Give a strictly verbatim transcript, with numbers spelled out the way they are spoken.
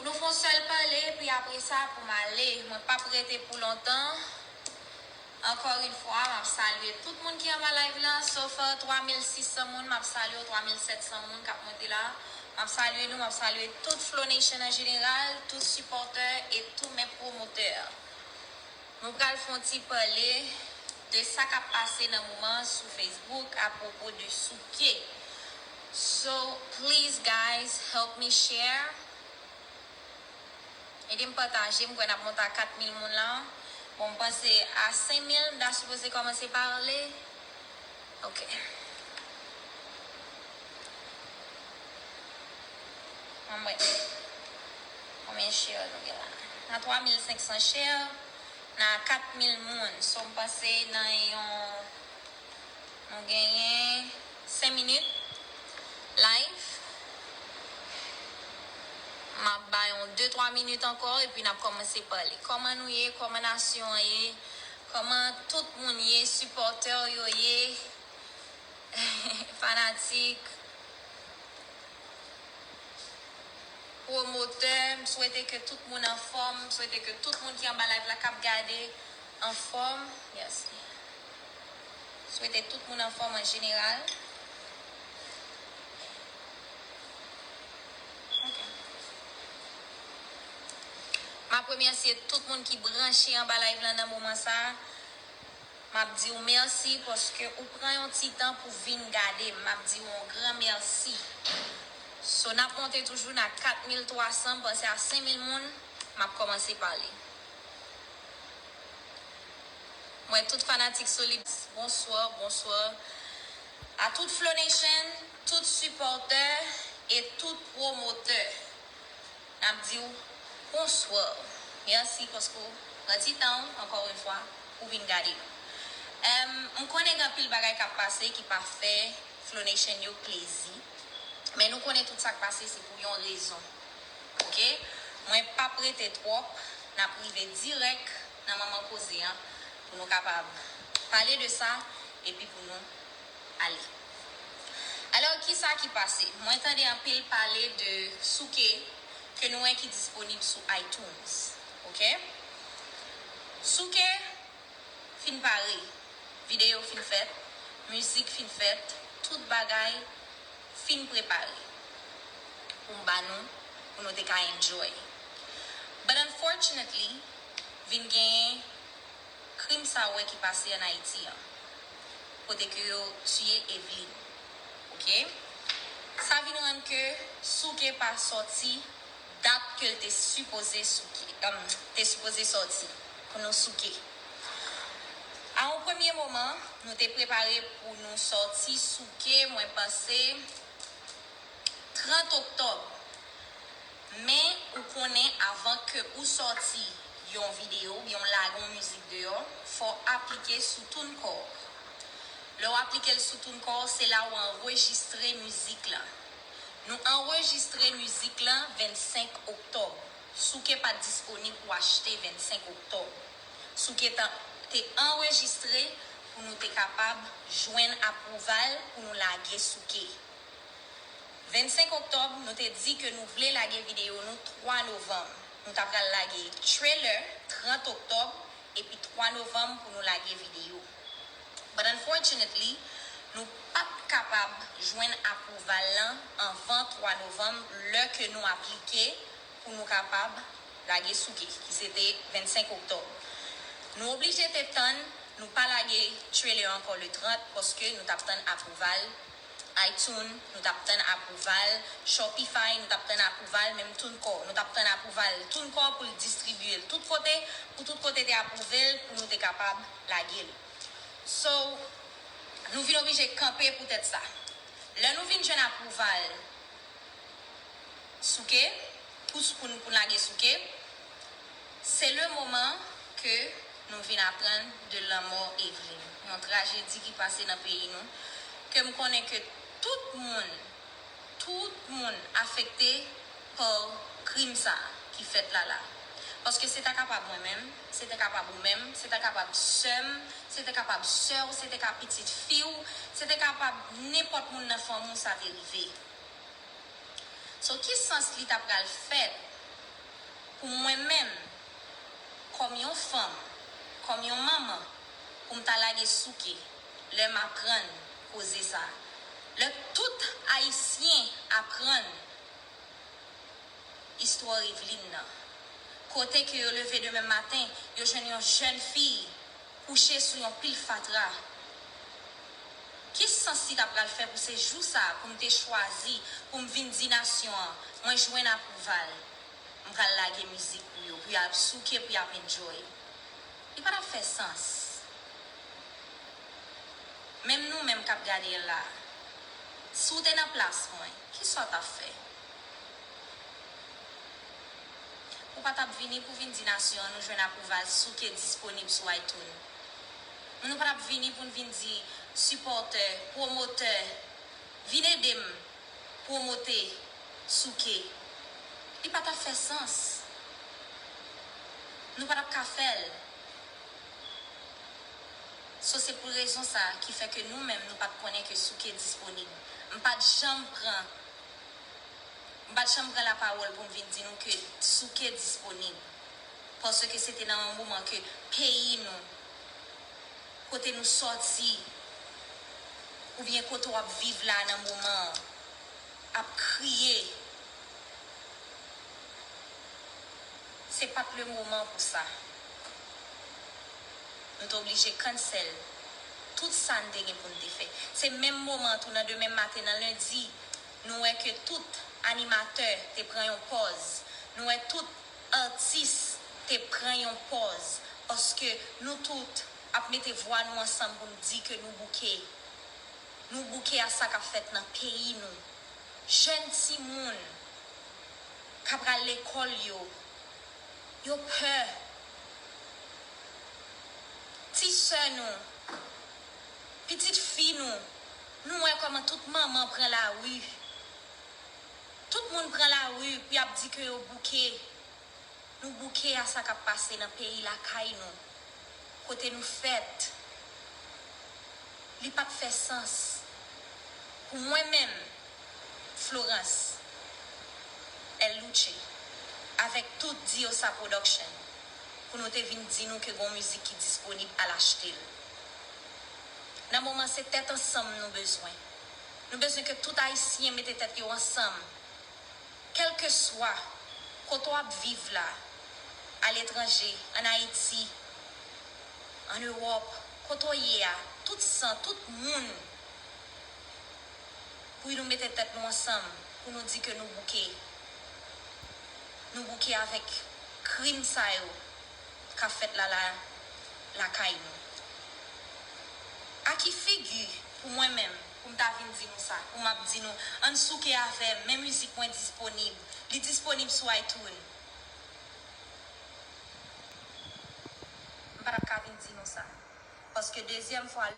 Nou fè yon sèl pale, epi apre sa, pou m ale. Mwen p ap rete pou lontan. Encore une fois, m ap salye tout moun ki anba live la. So far, twa mil sis san moun, m ap salye w, twa mil sèt san moun k ap monte la. M ap salye nou, m ap salye tout Flow Nation an jeneral, tout sipòtè e tout men pwomotè. Nou pral fè yon ti pale de sa k ap pase nan moman sou Facebook apwopo de Souké. So, please, guys, help me share. Ede m pataje, m kwè n ap monte a kat mil moun la. Bon, m panse a senk mil, m ta sipoze kòmanse pale. Ok. Anmwey. Konbyen share nou gen la? Nan twa mil senk san share, nan kat mil moun. So, m panse nan yon, nou genyen senk minit live. M ap bay yon de twa minit ankò, epi n ap kòmanse pale. Kòman nou ye? Kòman nasyon an ye? Kòman tout moun ye? Sipòtè yo ye? Fanatik, pwomotè, m swete ke tout moun anfòm, m swete ke tout moun ki anba live la k ap gade anfòm. Yes. Swete tout moun anfòm an jeneral. Ok. M ap remèsye tout moun ki branche anba live la nan moman sa a. M ap di w mèsi paske ou pran yon ti tan pou vin gade m. M ap di w yon gran mèsi. So, n ap monte toujou nan kat mil twa san, m panse a senk mil moun, m ap kòmanse pale. Mwen, tout fanatik Solid, bonswa, bonswa. A tout Flow Nation, tout sipòtè e tout pwomotè. N ap di w bonswa. Mèsi paske w pran ti tan w, encore une fois, pou vin gade nou. Em, m konnen gen anpil bagay k ap pase ki pa fè Flow Nation yo plezi. Men nou konnen tout sa k pase se pou yon rezon. Ok? Mwen p ap rete twòp, n ap rive dirèk nan manman koze an pou nou kapab pale de sa epi pou nou ale. Alò, kisa ki pase? Mwen tande anpil pale de Souké ke nou wè ki disponib sou iTunes. Ok? Souké fin pare, videyo fin fèt, mizik fin fèt, tout bagay fin prepare pou m ba nou, pou nou te ka enjoy. But unfortunately, vin genyen krim sa w wè ki pase ann Ayiti an, kote ke yo tiye Eveline. Ok? Sa vin rann ke Souké pa sòti dat ke l te sipoze Souké, em, te sipoze sòti pou nou Souké. A yon premye moman, nou te prepare pou nou sòti Souké, mwen panse, trant oktòb. Men ou konnen, avan ke ou sòti yon videyo oubyen w lage yon mizik deyò, fò w aplike sou TuneCore. Lè w aplike l sou TuneCore, se la w anrejistre mizik lan. Nou anrejistre mizik lan vennsenk oktòb. Souké pa t disponib pou achte vennsenk oktòb. Souké ta-, te anrejistre pou nou te kapab jwenn apwouval pou nou lage Souké. Vennsenk oktòb, nou te di ke nou vle lage videyo nou twa novanm. Nou ta pral lage trailer trant oktòb, epi twa novanm pou nou lage videyo. But unfortunately, nou p ap kapab jwenn apwouval lan anvan twa novanm, lè ke nou aplike pou nou kapab lage Souké, ki se te vennsenk oktòb. Nou oblije te tann, nou pa lage trailer ankò le trant, paske nou t ap tann apwouval iTunes, nou t ap tann apwouval Shopify, nou t ap tann apwouval menm TuneCore, nou t ap tann apwouval TuneCore pou l distribye l tout kote, pou tout kote te apwouve l, pou nou te kapab lage l. So, nou vin oblije kanpe poutèt sa. Lè nou vin jwenn apwouval Souké, pou, pou, pou n lage Souké, se le moman ke nou vin aprann de lanmò Eveline. Yon trajedi ki pase nan peyi nou, ke m konnen ke tout moun, tout moun afekte pa krim sa a ki fèt la la. Paske se ta kapab mwen menm, se ta kapab ou menm, se ta kapab sè m, se ta kapab sè w, se ta ka pitit fi w, se ta kapab nenpòt moun nan fanmi w sa te rive. So, ki sans li ta pral fèt Pou mwen menm, kòm yon fanm, kòm yon manman, pou m ta lage souke lè m aprann koze sa. Lè tout Ayisyen aprann istwa Eveline nan, kote ke yo leve demen maten, yo jwenn yon jèn fi kouche sou yon pil fatra. Ki sans li ta pral fè pou se jou sa a, pou m te chwazi, pou m vin di nasyon an, mwen jwenn apwouval, m pral lage mizik pou yo, pou y ap souke, pou y ap enjoy? Li pa t ap fè sans. Menm nou menm k ap gade l la, si w te nan plas mwen, kisa w t ap fè? Ou pa t ap vini pou vin di nasyon an nou jwenn apwouval souke disponib sou iTunes. Nou pa t ap vini pou n vin di sipòtè, pwomotè, vin ede m pwomote souke. Li pa t ap fè sans. Nou pa t ap ka fè l. So, se pou rezon sa a ki fè ke nou menm nou pa t konnen ke souke disponib. M pa t janm pran M pa t janm pran lapawòl pou m vin di nou ke souke disponib, paske se te nan yon moman ke peyi nou, kote nou sòti, oubyen kote w ap viv la nan moman an, ap kriye. Se pa t le moman pou sa. Nou te oblije cancel tout sa n te gen pou n te fè. Se menm moman tou, nan demen maten, nan lendi, nou wè ke tout animatè te pran yon pòz. Nou wè tout atis te pran yon pòz. Paske nou tout ap mete vwa nou ansanm pou n di ke nou bouke. Nou bouke a sa k ap fèt nan peyi nou. Jèn timoun k ap pral lekòl yo, yo pè. Ti sè nou, pitit fi nou, nou wè kòman tout manman pran lari. Tout moun pran lari pou y ap di ke yo bouke. Nou bouke a sa k ap pase nan peyi lakay nou, kote nou fèt. Li pa t fè sans pou mwen menm, Florence El Luche, avèk tout Diosa Production, pou nou te vin di nou ke gon mizik ki disponib, al achte l. Nan moman, se tèt ansanm nou bezwen. Nou bezwen ke tout Ayisyen mete tèt yo ansanm. Kèlkeswa kote w ap viv la, aletranje, ann Ayiti, ann Ewòp, kote w ye a, tout san, tout moun, pou nou mete tèt nou ansanm, pou nou di ke nou bouke. Nou bouke avèk krim sa yo k ap fèt la, la, lakay nou. A ki figi pou mwen menm, pou m ta vin di nou sa, pou m ap di nou, ann souke avè m, men mizik mwen disponib, li disponib sou iTunes. M pa t ap ka vin di nou sa. Paske dezyèm fwa,